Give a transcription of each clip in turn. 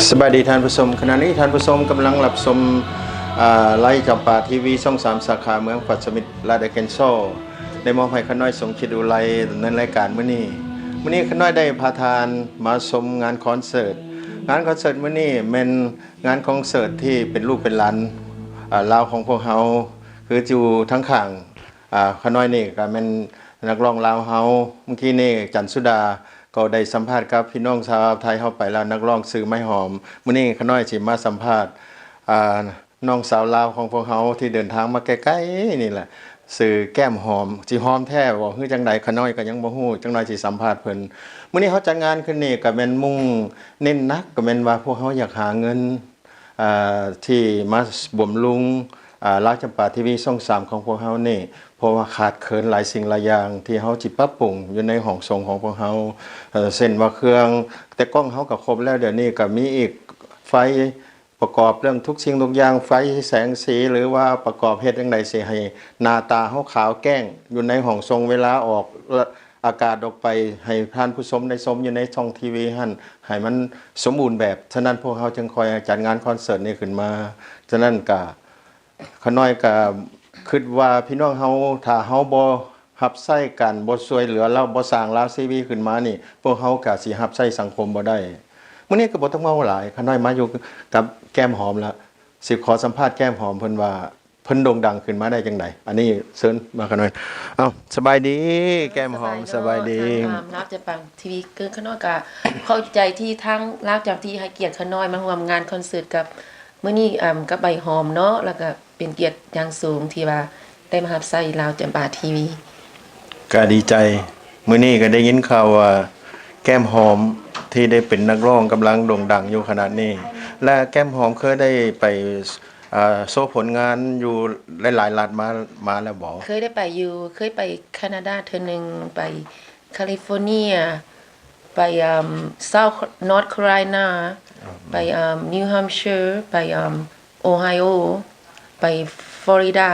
ສະບາຍດີທ່ານຜູ້ຊົມ, ຂະນະນີ້ທ່ານຜູ້ຊົມກຳລັງຮັບຊົມ ອາ ລາວຈຳປາທີວີ ຊ່ອງສາມ ສາຂາເມືອງປາກສະມິດ ລັດອາແກນຊໍ. ໄດ້ມອບໃຫ້ຂ້ານ້ອຍ ສົມຄິດ ອຸໄລ ດຳເນີນລາຍການມື້ນີ້. ມື້ນີ້ຂ້ານ້ອຍໄດ້ພາທ່ານມາຊົມງານຄອນເສີດ. ງານຄອນເສີດມື້ນີ້ແມ່ນງານຄອນເສີດທີ່ເປັນລູກເປັນຫຼານ ອາ ລາວຂອງພວກເຮົາ ຄືຢູ່ທາງຂ້າງ ອາ ຂ້ານ້ອຍນີ້ກໍແມ່ນນັກຮ້ອງລາວເຮົາ. ເມື່ອກີ້ນີ້ຈັນສຸດາກໍໄດ້ສຳພາດກັບພີ່ນ້ອງຊາວໄທເຮົາໄປແລ້ວ, ນັກຮ້ອງຊື່ໄມ້ຫອມ. ມື້ນີ້ຂ້ານ້ອຍຊິມາສຳພາດ ອາ ນ້ອງສາວລາວຂອງພວກເຮົາທີ່ເດີນທາງມາໃກ້ໆນີ້ແຫຼະ ຊື່ແກ້ມຫອມ. ຊິຫອມແທ້ບໍ່ ຫຼືຈັ່ງໃດ ຂ້ານ້ອຍກໍຍັງບໍ່ຮູ້, ຈັກໜ່ອຍຊິສຳພາດເພິ່ນ. ມື້ນີ້ເຮົາຈັດງານຂຶ້ນນີ້ກໍແມ່ນມຸ່ງເນັ້ນໜັກ ກໍແມ່ນວ່າພວກເຮົາຢາກຫາເງິນ ອາ ທີ່ມາບຳລຸງ ອາ ລາວຈຳປາທີວີ ຊ່ອງສາມ ຂອງພວກເຮົານີ້ ເພາະວ່າຂາດເຂີນຫຼາຍສິ່ງຫຼາຍຢ່າງທີ່ເຮົາຊິປັບປຸງຢູ່ໃນຫ້ອງສົ່ງຂອງພວກເຮົາ ເຊັ່ນວ່າເຄື່ອງ, ແຕ່ກ້ອງເຮົາກໍຄົບແລ້ວ, ດຽວນີ້ກໍມີອີກ ໄຟ ປະກອບເລື່ອງທຸກສິ່ງທຸກຢ່າງ, ໄຟ ແສງສີ ຫຼືວ່າປະກອບເຮັດຈັ່ງໃດຊິໃຫ້ໜ້າຕາເຮົາຂາວແຈ້ງຢູ່ໃນຫ້ອງສົ່ງ ເວລາອອກອາກາດອອກໄປໃຫ້ທ່ານຜູ້ຊົມໄດ້ຊົມຢູ່ໃນຊ່ອງທີວີຫັ້ນ ໃຫ້ມັນສົມບູນແບບ. ສະນັ້ນພວກເຮົາຈຶ່ງຄ່ອຍຈັດງານຄອນເສີດນີ້ຂຶ້ນມາ. ສະນັ້ນກະ ຂ້ານ້ອຍກະຄິດວ່າພີ່ນ້ອງເຮົາ ຖ້າເຮົາບໍ່ຮັບໃຊ້ກັນ ບໍ່ຊ່ວຍເຫຼືອລາວ ບໍ່ສ້າງລາວທີວີຂຶ້ນມານີ້ ພວກເຮົາກະຊິຮັບໃຊ້ສັງຄົມບໍ່ໄດ້. ມື້ນີ້ກໍບໍ່ຕ້ອງເວົ້າຫຼາຍ, ຂ້ານ້ອຍມາຢູ່ກັບແກ້ມຫອມລະ ຊິຂໍສຳພາດແກ້ມຫອມເພິ່ນວ່າ ເພິ່ນໂດ່ງດັງຂຶ້ນມາໄດ້ຈັ່ງໃດ? ອັນນີ້ເຊີນມາຂ້ານ້ອຍ. ເອົ້າ ສະບາຍດີແກ້ມຫອມ. ສະບາຍດີ. ທາງ ອາ ລາວຈຳປາທີວີ ຄືຂ້ານ້ອຍກະຂອບໃຈທີ່ທາງລາວຈຳປາທີວີໃຫ້ກຽດຂ້ານ້ອຍມາຮ່ວມງານຄອນເສີດກັບ ມື້ນີ້ ອາ ກັບໃບຫອມເນາະ, ແລ້ວກະເປັນກຽດຢ່າງສູງທີ່ວ່າໄດ້ມາຮັບໃຊ້ລາວຈຳປາທີວີ. ກະດີໃຈ. ມື້ນີ້ກະໄດ້ຍິນຂ່າວວ່າແກ້ມຫອມທີ່ໄດ້ເປັນນັກຮ້ອງກຳລັງໂດ່ງດັງຢູ່ຂະນະນີ້. ແລະ ແກ້ມຫອມເຄີຍໄດ້ໄປ ອາ ໂຊຜົນງານຢູ່ຫຼາຍໆລັດມາ ມາແລ້ວບໍ່? ເຄີຍໄດ້ໄປຢູ່, ເຄີຍໄປຄານາດາເທື່ອໜຶ່ງ, ໄປຄາລິຟໍເນຍ, ໄປ ອາ South North Carolina, ອືມ ໄປ ອາ New Hampshire, ໄປ ອາ Ohio, ໄປ Florida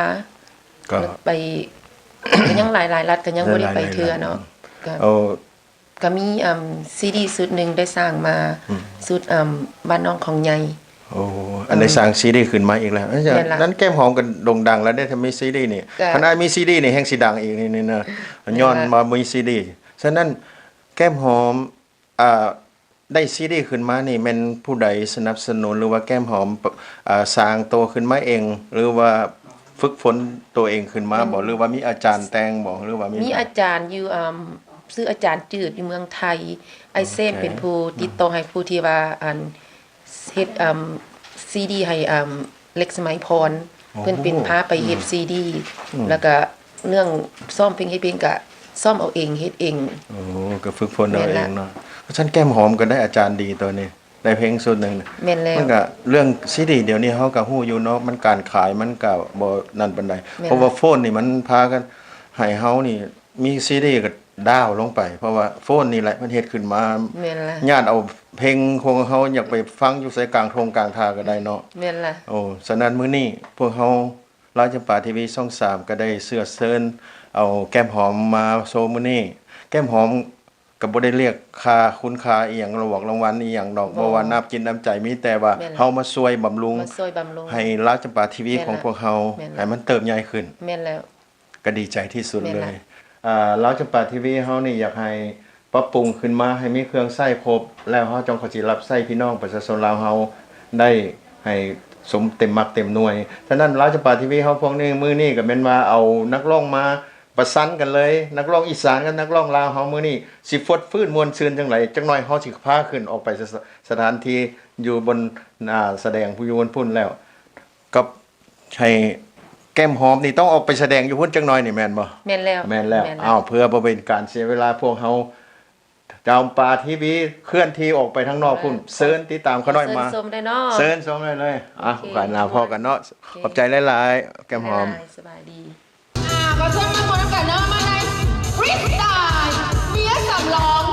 ກໍ ແລ້ວໄປ ກໍຍັງຫຼາຍໆລັດ ກໍຍັງບໍ່ໄດ້ໄປເທື່ອເນາະ. ກໍ ກໍມີ ອາ ຊີດີຊຸດໜຶ່ງໄດ້ສ້າງມາ ອືມ ຊຸດ ອາ ບ້ານນ້ອງຂອງໃຫຍ່. ໂອ້ ອືມ ອັນໄດ້ສ້າງຊີດີຂຶ້ນມາອີກແລ້ວ. ແມ່ນລະ. ນັ້ນແກ້ມຫອມກໍໂດ່ງດັງແລ້ວເດ້ ຖ້າມີຊີດີນີ້. ຄັນອ້າຍມີຊີດີນີ້ແຮ່ງຊິດັງອີກນີ້ນະ ຍ້ອນວ່າມີຊີດີ. ສະນັ້ນແກ້ມຫອມ ອາ ໄດ້ຊີດີຂຶ້ນມານີ້ແມ່ນຜູ້ໃດສະໜັບສະໜູນ ຫຼືວ່າແກ້ມຫອມ ອາ ສ້າງໂຕຂຶ້ນມາເອງ ຫຼືວ່າຝຶກຝົນໂຕເອງຂຶ້ນມາບໍ່? ຫຼືວ່າມີອາຈານແຕ່ງບໍ່? ຫຼືວ່າມີ ມີອາຈານຢູ່ ອາ ຊື່ອາຈານຈືດ ຢູ່ເມືອງໄທ. ອ້າຍເຊມເປັນຜູ້ຕິດຕໍ່ໃຫ້ຜູ້ທີ່ວ່າ ອັນ ເຮັດ ອາ ຊີດີໃຫ້ ອາ ເລັກ ສະໄໝພອນ. ໂອ້ ເພິ່ນເປັນພາໄປເຮັດ ອືມ ຊີດີ ອືມ ແລ້ວກະເລື່ອງຊ້ອມເພງເຮັດເພງກະຊ້ອມເອົາເອງ ເຮັດເອງ. ໂອ້ ກໍຝຶກຝົນເອົາເອງເນາະ. ແມ່ນລະ. ຄັນຊັ້ນແກ້ມຫອມກໍໄດ້ອາຈານດີໂຕນີ້ ໄດ້ເພງຊຸດໜຶ່ງ. ແມ່ນແລ້ວ. ມັນກະເລື່ອງຊີດີດຽວນີ້ເຮົາກະຮູ້ຢູ່ເນາະ ມັນການຂາຍມັນກະບໍ່ນັ້ນປານໃດ. ແມ່ນລະ. ເພາະວ່າໂຟນນີ້ມັນພາກັນໃຫ້ເຮົານີ້ມີຊີດີກໍດາວລົງໄປ ເພາະວ່າໂຟນນີ້ແຫຼະມັນເຮັດຂຶ້ນມາ. ແມ່ນລະ. ຍາດເອົາເພງຂອງເຮົາ ຢາກໄປຟັງຢູ່ໃສກາງທົ່ງກາງທ່າກໍໄດ້ເນາະ. ແມ່ນລະ. ໂອ້ ສະນັ້ນມື້ນີ້ພວກເຮົາ ລາວຈຳປາທີວີ ຊ່ອງສາມ ກໍໄດ້ເຊື້ອເຊີນເອົາແກ້ມຫອມມາໂຊມື້ນີ້. ແກ້ມຫອມກໍບໍ່ໄດ້ລຽກຄ່າຄຸນຄ່າອີ່ຫຍັງ ລາງວັນອີ່ຫຍັງດອກ ບໍ່ ບໍ່ວ່ານ້ຳຈິດນ້ຳໃຈ ມີແຕ່ວ່າ ແມ່ນລະ ເຮົາມາຊ່ວຍບຳລຸງ ມາຊ່ວຍບຳລຸງໃຫ້ລາວຈຳປາທີວີ ແມ່ນລະ ຂອງພວກເຮົາ ແມ່ນລະ ໃຫ້ມັນເຕີບໃຫຍ່ຂຶ້ນ. ແມ່ນແລ້ວ. ກໍດີໃຈທີ່ສຸດເລີຍ. ແມ່ນລະ. ອາ ລາວຈຳປາທີວີເຮົານີ້ຢາກໃຫ້ປັບປຸງຂຶ້ນມາໃຫ້ມີເຄື່ອງໃຊ້ຄົບ ແລ້ວເຮົາຈັ່ງຄ່ອຍຊິຮັບໃຊ້ພີ່ນ້ອງປະຊາຊົນລາວເຮົາໄດ້ໃຫ້ສົມເຕັມໝາກເຕັມໜ່ວຍ. ສະນັ້ນ ລາວຈຳປາທີວີເຮົາພວກນີ້ ມື້ນີ້ກໍແມ່ນວ່າເອົານັກຮ້ອງມາປະຊັນກັນເລີຍ, ນັກຮ້ອງອີສານກັບນັກຮ້ອງລາວເຮົາ ມື້ນີ້ຊິຟົດຟື້ນມ່ວນຊື່ນຈັ່ງໃດ. ຈັກໜ່ອຍເຮົາຊິພາຂຶ້ນອອກໄປສະ ສະຖານທີ່ຢູ່ບົນ ອາ ສະແດງຢູ່ບົນພຸ້ນແລ້ວ. ກັບໃຫ້ແກ້ມຫອມນີ້ຕ້ອງອອກໄປສະແດງຢູ່ພຸ້ນຈັກໜ່ອຍນີ້ແມ່ນບໍ່? ແມ່ນແລ້ວ. ແມ່ນແລ້ວ. ແມ່ນແລ້ວ. ອ້າວ ເພື່ອບໍ່ເປັນການເສຍເວລາ ພວກເຮົາຈຳປາທີວີເຄື່ອນທີ່ອອກໄປທາງນອກພຸ້ນ. ເຊີນຕິດຕາມຂ້ານ້ອຍມາ. ເຊີນຊົມໄດ້ເນາະ. ເຊີນຊົມໄດ້ເລີຍ. ໂອເຄ ອ່ະ ໂອກາດໜ້າພໍ້ກັນເນາະ. ໂອເຄ ຂອບໃຈຫຼາຍໆ ແກ້ມຫອມ. ສະບາຍດີ. ອ່າ ຂໍເຊີນມາມ່ວນນຳກັນເນາະ ມາໃນຟຣີສະຕາຍເມຍສຳລອງ.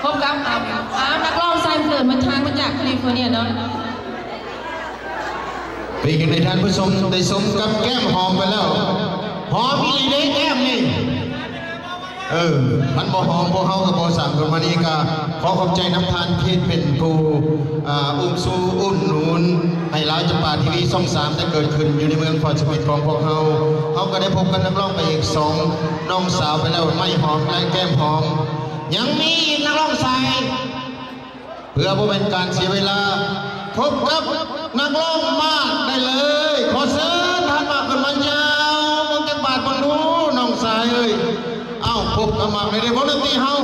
ພົບກັບ ອ່າ ນັກຮ້ອງຊາຍເກີດເດີນທາງມາຈາກແຄລິຟໍເນຍເນາະ. ເປັນຈັ່ງໃດທ່ານຜູ້ຊົມ ໄດ້ຊົມກັບແກ້ມຫອມໄປແລ້ວ? ຫອມອີ່ຫຼີເດ້ແກ້ມນີ້. ເອີ ຄັນບໍ່ຫອມພວກເຮົາກໍບໍ່ສ້າງຂຶ້ນມານີ້. ກໍຂໍຂອບໃຈນຳທ່ານທີ່ເປັນຜູ້ ອ່າ ອຸ້ມຊູອຸ້ມໜູນໃຫ້ລາວຈຳປາທີວີຊ່ອງສາມໄດ້ເກີດຂຶ້ນຢູ່ໃນເມືອງພອດສະເໝັດຂອງພວກເຮົາ. ເຮົາກໍໄດ້ພົບກັບນັກຮ້ອງພະເອກສອງນ້ອງສາວໄປແລ້ວ ໄມ້ຫອມ ແລະ ແກ້ມຫອມ. ຍັງມີອີກນັກຮ້ອງຊາຍ ເພື່ອບໍ່ເປັນການເສຍເວລາ ພົບກັບນັກຮ້ອງມາກໄດ້ເລີຍ. ຂໍເຊີນທ່ານມາກຂຶ້ນມາຍາວ ເບິ່ງຈັກບາດເບິ່ງດູນ້ອງຊາຍເອີຍ. ເອົ້າ ພົບກັບມາກໄດ້ເດ້ ວົງດົນຕີເຮົາ.